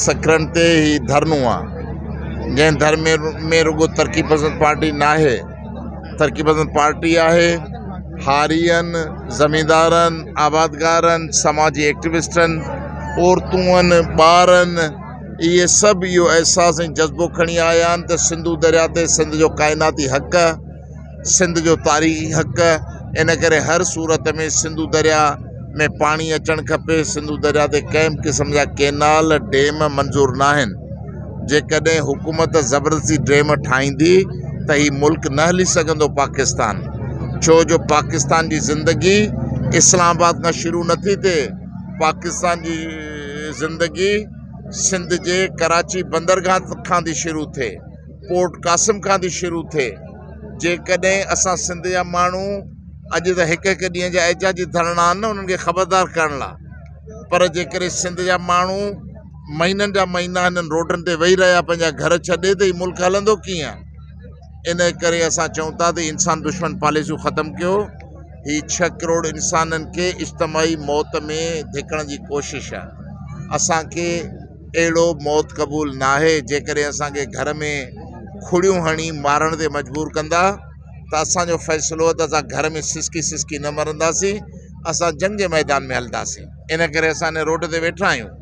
سڪرنڊ تي هي ڌرڻو آ جنهن ڌرمي ۾ رڳو ترقي پسند پارٽي ناهي ترقي پسند پارٽي آهي هارين زميندارن آبادگارن سماجي ايڪٽوسٽن عورتون ٻارن اهي سڀ اهو احساس ۽ جذبو کڻي آيا آهن ته سنڌو دريا تي سنڌ جو ڪائناتي حق سنڌ جو تاريخي حق ان ڪري هر صورت ۾ سنڌو دريا ۾ پاڻي اچڻ کپي سنڌو دريا تي ڪنهن به قسم جا ڪينال ڊيم منظور ناهن جيڪڏهن حڪومت زبردستي ڊيم ٺاهيندي ته هي ملڪ نه هلي سگهندو پاڪستان ڇو جو پاڪستان جي زندگي اسلام آباد کان شروع نٿي ٿئي پاڪستان جي زندگي سنڌ جي ڪراچي بندرگاهه کان ٿي شروع ٿئي پورٽ قاسم کان ٿي شروع ٿئي جيڪڏهن اسان سنڌ جا ماڻهو اڄ ته هڪ هڪ ڏينهن جا احتجاجي ڌرڻا آهن نه انهن کي خبردار ڪرڻ لاء پر جيڪڏهن سنڌ جا ماڻهو مهينن جا مهينا هنن روڊن تي ويهي رهيا پنهنجا گهر ڇڏي ته هي ملڪ هلندو ڪيئن ان ڪري اسان چئون ٿا ته انسان دشمن پاليسيون ختم ڪيو هي ڇهه ڪروڙ انسانن کي اجتماعي موت ۾ ڌڪڻ جي ڪوشش آهي اسانکي اهڙو موت قبول ناهي، جيڪڏهن اسان کي گهر ۾ کڙيون هڻي مارڻ تي مجبور ڪندا ته اسان جو فيصلو ته اسان گهر ۾ سسڪي سسڪي نه مرنداسين، اسان جنگ جي ميدان ۾ هلنداسين، ان ڪري اسان هن روڊ تي ويٺا آهيون.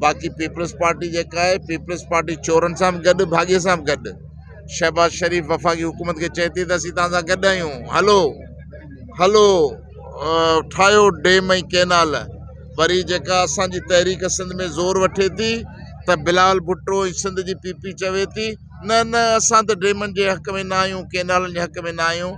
باقي پيپلز پارٽي جيڪا آهي پيپلز پارٽي چورن سان به گڏ ڀاڳي سان به گڏ. شهباز شريف وفاقي حڪومت کي چئي ٿي ته اسين توهان سان گڏ آهيون، هلو هلو ٺاهيو ڊيم ۽ ڪينال. وري جيڪا اسان جي تحريڪ سنڌ ۾ زور وٺي ٿي ته بلاول ڀٽو ۽ سنڌ جي پي پي چوي ٿي نه نه اسان ته ڊيمن جي حق ۾ نه آهيون ڪينالن جي حق ۾ نه آهيون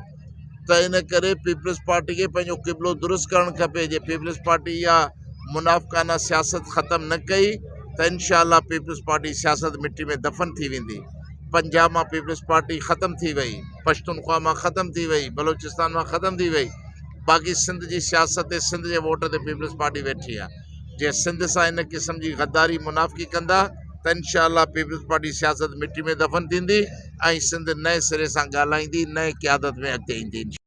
ته ان ڪري پيپلز پارٽي کي پنهنجو قبلو درست ڪرڻ کپي جي پيپلز پارٽي اها منافقانه سياست ختم نه ڪئي ته انشاء الله پيپلز پارٽي سياست مٽي ۾ دفن ٿي ويندي پنجاب مان پيپلز پارٽي ختم ٿي وئي پشتونخوا مان ختم ٿي وئي بلوچستان مان ختم ٿي وئي باقي سنڌ جي سياست تي سنڌ جي ووٽ تي پيپلز پارٽي ويٺي آهي جي سنڌ سان ان قسم جي غداري منافقي ڪندا ته انشاء الله پيپلز پارٽي سياست مٽي ۾ دفن ٿيندي ۽ سنڌ نئين سري سان ڳالهائيندي نئين قيادت ۾ اڳتي ايندي.